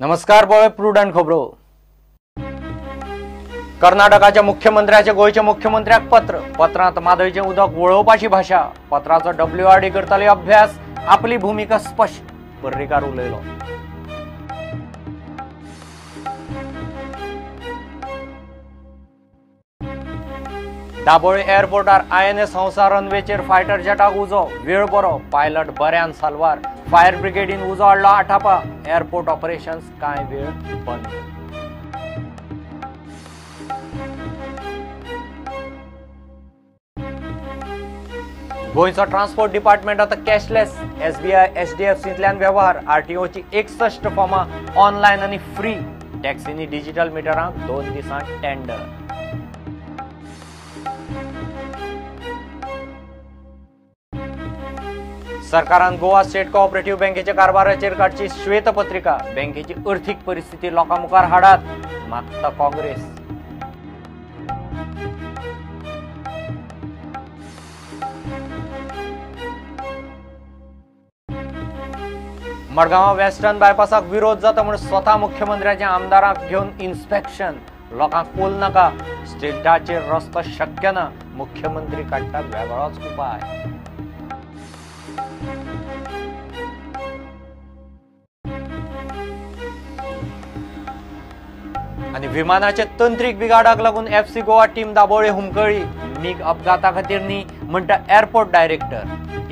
नमस्कार पळय प्रुडंट खबरो. कर्नाटकाच्या मुख्यमंत्र्याचे गोंयच्या मुख्यमंत्र्याक पत्र. पत्रांत म्हादयचें उदक वळोवपाची भाशा. पत्राचो डब्ल्यूआरडी करताली अभ्यास. आपली भूमिका स्पश्ट. पर्रीकार उलयलो. दाबोळी एअरपोर्टार आयएनएस हंसा रनवेचेर फायटर जेटाक उजो. वेळ बरो, पायलट बऱ्यान साल्वार. फायर ब्रिगेडीन उजो हाडलो आठापा. एअरपोर्ट ऑपरेशन्स कांय वेळ बंद. गोंयचो ट्रान्सपोर्ट डिपार्टमेंट आतां कॅशलेस. एसबीआय एचडीएफसींतल्यान वेव्हार. आरटीओची 61 फॉर्मां ऑनलायन आनी फ्री. टॅक्सींनी डिजिटल मिटरांक 2 दिसांत टेंडर. सरकारान गोवा स्टेट कोऑपरेटिव्ह बँकेच्या कारभाराचेर काडची श्वेतपत्रिका. बँकेची अर्थीक परिस्थिती लोकां मुखार हाडात, मागता काँग्रेस. मडगांव वेस्टर्न बायपासाक विरोध जाता म्हूण स्वता मुख्यमंत्र्याच्या आमदारांक घेवन इन्स्पेक्शन. लोकांक पोल नाका, स्टेटाचेर रस्तो शक्य ना. मुख्यमंत्री काडटा वेगळोच उपाय. आनी विमानाचे तंत्रीक बिगाडाक लागून एफसी गोवा टीम दाबोळे हुमकळी. मीग अपघाता खातीर न्ही म्हणटा एअरपोर्ट डायरेक्टर.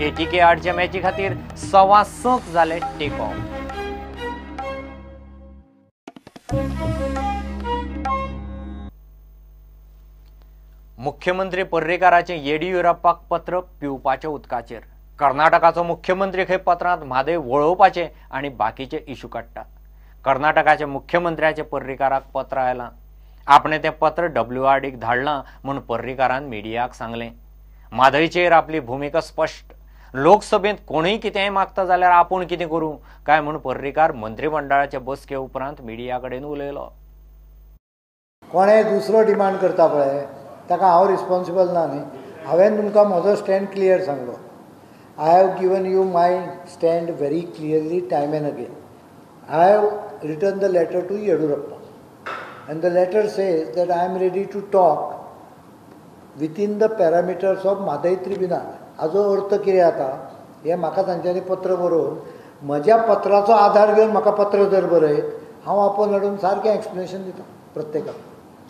एटीके आडच्या मॅची खातीर 6:15 जाले टेक ऑफ. मुख्यमंत्री पर्रीकाराचें येडियुरप्पाक पत्र पिवपाच्या उदकाचेर. कर्नाटकाचो मुख्यमंत्री खंय पत्रांत म्हादय वळोवपाचे आनी बाकीचे इशू काडटा. कर्नाटकाच्या मुख्यमंत्र्याचे पर्रीकाराक पत्र आयलां. आपणे तें पत्र डब्ल्यूआरडीक धाडलां म्हूण पर्रीकारान मिडियाक सांगलें. म्हादयचेर आपली भूमिका स्पश्ट. लोकसभेंत कोणूय कितेंय मागता जाल्यार आपूण कितें करूं काय म्हूण पर्रीकार मंत्रिमंडळाचे बसके उपरांत मिडिया कडेन उलयलो. कोणें दुसरो डिमांड करता पळय ताका हांव रिस्पॉन्सिबल ना न्ही. हांवें तुमकां म्हजो स्टँड क्लियर सांगलो. I have given you my stand very clearly time and again. I have written the letter to Yediyurappa and the letter says that I am ready to talk within the parameters of Mhadei tribunal. हाजो अर्थ कितें जाता हें म्हाका तांच्यांनी पत्र बरोवन म्हज्या पत्राचो आधार घेवन म्हाका पत्र जर बरयत हांव आपोवन हाडून सारकें एक्सप्लेनेशन दिता प्रत्येकाक.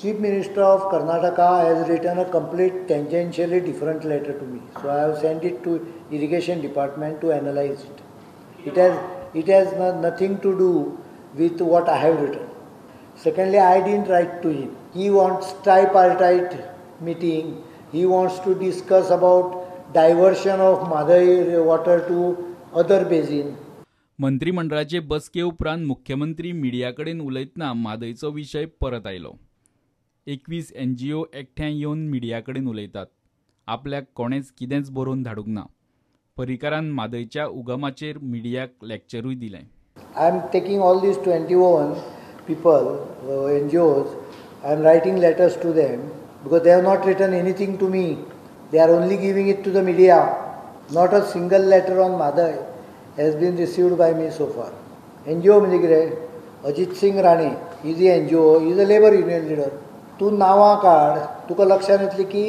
Chief minister of Karnataka has written a complete tangentially different letter to me. So I have sent it to irrigation department to analyse it. It has nothing to do with what I have written. Secondly, I didn't write to him. He wants tripartite meeting. He wants to discuss about diversion of Mhadei water to other basin. मंत्रिमंडळाचे बसके उपरांत मुख्यमंत्री media कडेन उलयतना म्हादयचो विशय परत आयलो. 21 NGO एकठांय येवन मिडिया कडेन उलयतात. आपल्याक कोणेच कितेंच बरोवन धाडूंक ना. पर्रीकारान म्हादयच्या उगमाचेर मिडियाक लेक्चरूय दिलें. I am taking all these 21 people, NGOs, I am writing letters to them because they have not written anything to me. They are only giving it to the media. Not a single letter on Mhadei has been received by me so far. NGO म्हणजे कितें? Ajit Singh Rane is the NGO, is a labour union leader. तूं नांवां काड, तुका लक्षांत येतलें की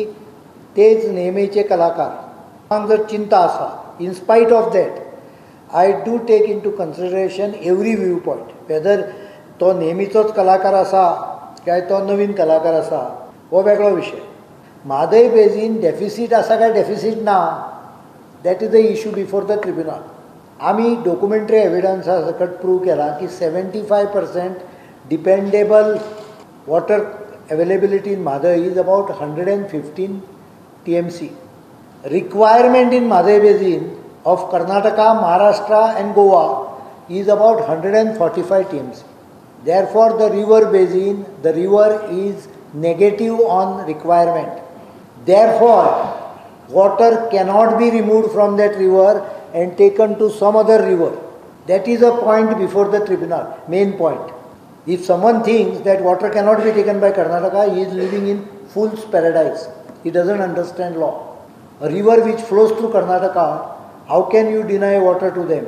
तेच नेहमीचे कलाकार. जर चिंता आसा, in spite of that I do take into consideration every view point. Whether तो नेहमीचोच कलाकार आसा काय तो नवीन कलाकार आसा हो वेगळो विशय. म्हादय बेजीन डेफिसीट आसा काय डेफिसीट ना, that is the issue before the tribunal. आमी डॉक्युमेंटरी एविडन्सा सकट प्रूव केला की 75% dependable water availability in Mhadei is about 115 TMC. Requirement in Mhadei basin of Karnataka, Maharashtra and Goa is about 145 TMC. Therefore, the river basin, the river is negative on requirement. Therefore, water cannot be removed from that river and taken to some other river. That is a point before the tribunal, main point. If someone thinks that water cannot be taken by Karnataka, he is living in fool's paradise. He doesn't understand law. A river which flows through Karnataka, how can you deny water to them?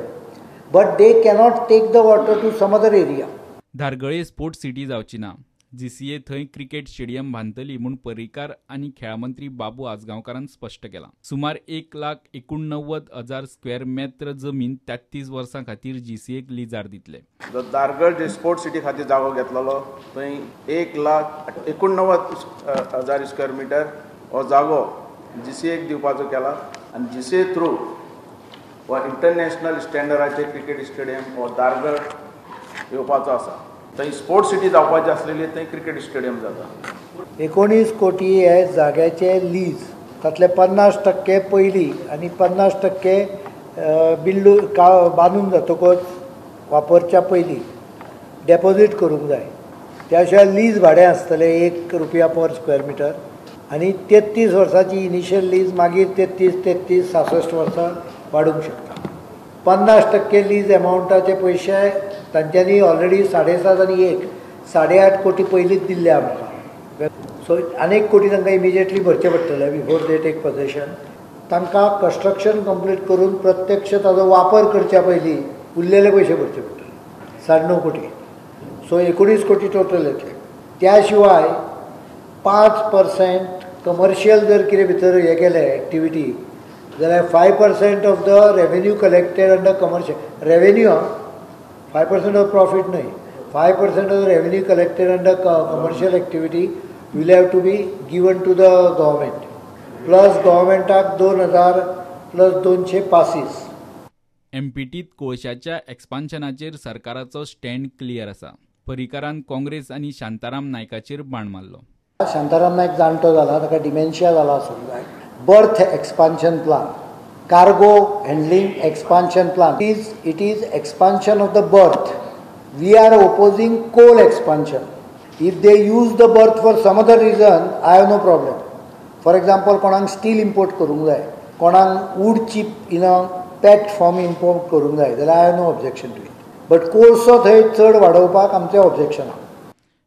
But they cannot take the water to some other area. धारगळे sports city जावची ना, GCA थंय cricket stadium बांदतली म्हूण पर्रीकार आनी खेळां मंत्री बाबू आजगांवकारान स्पश्ट केलां. सुमार 1,89,000 स्क्वेअर मेत्र जमीन 33 वर्सां खातीर जीसीएक लिजार दितले. जो धारगळ जे स्पोर्ट्स सिटी खातीर जागो घेतलेलो थंय 1,89,000 स्क्वेअर मिटर हो जागो जीसीएक दिवपाचो केला आनी जीसीए थ्रू हो इंटरनॅशनल स्टँडर्डाचे क्रिकेट स्टेडियम हो धारगळ येवपाचो आसा. थंय स्पोर्ट्स सिटी जावपाची आसलेली थंय क्रिकेट स्टेडियम जाता. 19 कोटी हे जाग्याचे लीज, तातले 50% पयली आनी 50% बिल्डू का बांदून जातकच वापरच्या पयलीं डेपोजीट करूंक जाय. त्या शिवाय लीज भाडें आसतलें 1 रुपया पर स्क्वेअर मिटर आनी 33 वर्साची इनिशियल लीज, मागीर 33 33 66 वर्सां वाडूंक शकता. 50% लीज एमावंटाचे पयशे तांच्यांनी ऑलरेडी 7.5 आनी 1 8.5 कोटी पयलींच दिल्ले आमकां. सो आनी 1 कोटी तांकां इमिजिएटली भरचे पडटले बिफोर they take possession. तांकां कन्स्ट्रक्शन कंप्लीट करून प्रत्यक्ष ताजो वापर करच्या पयलीं उरलेले पयशे भरचे पडटले 9.5 कोटी. सो 19 कोटी टोटल येतले. त्या शिवाय 5% कमर्शियल जर कितें भितर हें केलें एक्टिविटी जाल्यार 5% of the revenue collected under commercial revenue, 5% of profit न्हय, 5% of the revenue collected under commercial activity will have to be given to the government. Plus गव्हर्मेंटाक 2000 plus 200 passes. एमपीटीत कोळशाच्या एक्सपान्शनाचेर सरकाराचो स्टँड क्लियर आसा. पर्रीकारान काँग्रेस आनी शांताराम नायकाचेर बाण मारलो. शांताराम नायक जाणटो जाला, ताका डिमेन्शिया जाला आसूंक जाय. Berth expansion plan, cargo handling expansion plan, it is expansion of the berth. We are opposing coal expansion. If they use the berth for some other reason, I have no problem. For example, कोणाक steel import करूंक जाय, कोणाक wood chip in a packed form import करूंक जाय जाल्यार I have no objection to it. But कोळसो थंय चड वाडोवपाक आमचें ऑब्जेक्शन आसा.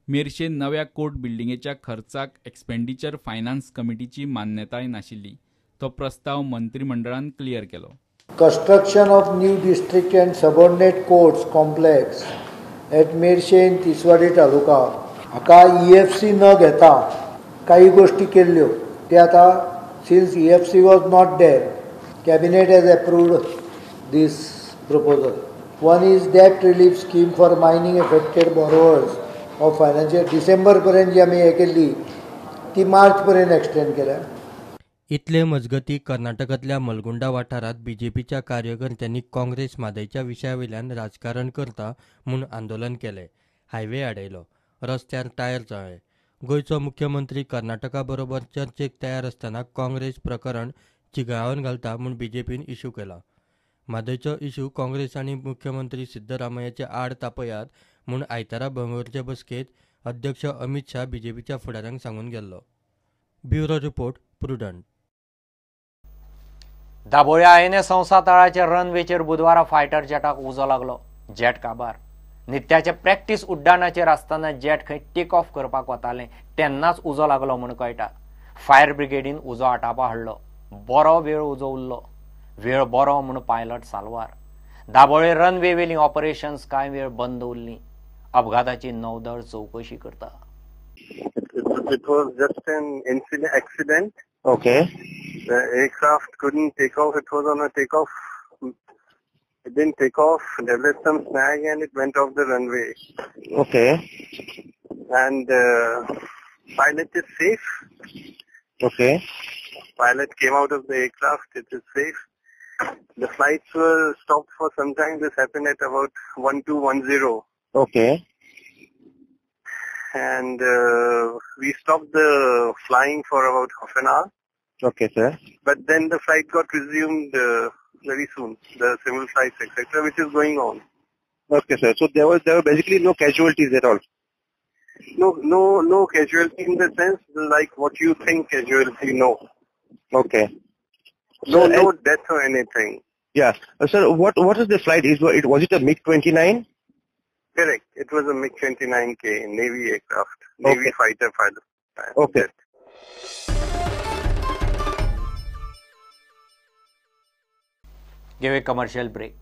मेरशे नव्या कोर्ट बिल्डिंगेच्या खर्चाक एक्सपेंडिचर फायनान्स कमिटीची मान्यताय नाशिल्ली. तो प्रस्ताव मंत्रिमंडळान क्लियर केलो. Construction of new district and subordinate courts complex at Merces in Tiswadi taluka हाका EFC न घेता काही गोष्टी केल्ल्यो ते आतां since EFC was not there, cabinet has approved this proposal. One is debt relief scheme for mining affected borrowers of financial December पर्यंत जी आमी हें केल्ली ती मार्च पर्यंत एक्सटेंड केल्या. इतले मजगती कर्नाटकांतल्या मलगुंडा वाठारांत बीजेपीच्या कार्यकर्त्यांनी काँग्रेस म्हादयच्या विशयावेल्यान राजकारण करता म्हूण आंदोलन केलें. हायवे आडयलो, रस्त्यार टायर जळ्ळे. गोंयचो मुख्यमंत्री कर्नाटका बरोबर चर्चेक तयार आसतना काँग्रेस प्रकरण चिघळावन घालता म्हूण बीजेपीन इशू केला. म्हादयचो इशू काँग्रेस आनी मुख्यमंत्री सिद्धरामय्याचे आड तापयात म्हूण आयतारा बंगळुरूचे बसकेंत अध्यक्ष अमित शाह बीजेपीच्या फुडाऱ्यांक सांगून गेल्लो. Bureau report, Prudent. Dabolim INA संस्था तळाच्या रनवेचेर बुधवारा फायटर जेटाक उजो लागलो. जेट काबार. नित्याचे प्रॅक्टीस उड्डाणाचेर आसतना जेट खंय टेक ऑफ करपाक वतालें तेन्नाच उजो लागलो म्हूण कळटा. फायर ब्रिगेडीन उजो आटापा हाडलो. बरो वेळ उजो उरलो. वेळ बरो म्हूण पायलट साल्वार. दाबोळे रनवे वेली ऑपरेशन्स कांय वेळ बंद उरलीं. अपघाताची नौदळ चवकशी करता. It was just an incident, accident. Okay. The aircraft couldn't take off. It was on a takeoff. It didn't take off. Developed some snag and it went off the runway. Okay. And pilot is safe. Okay. Pilot came out of the aircraft. It is safe. The flights were stopped for some time. This happened at about 12:10. Okay. And we stopped the flying for about half an hour. Okay, sir. But then the flight got resumed very soon, the civil flights, etc., which is going on. Okay, sir. So there were basically no casualties at all. No casualty in the sense like what you think casualty, no. Okay. No, sir, no death or anything. Yeah. Sir, what is the flight? Was it a MiG-29? Correct. It was a MiG-29K Navy aircraft, Navy okay. Fighter pilot. Okay. Give a commercial break.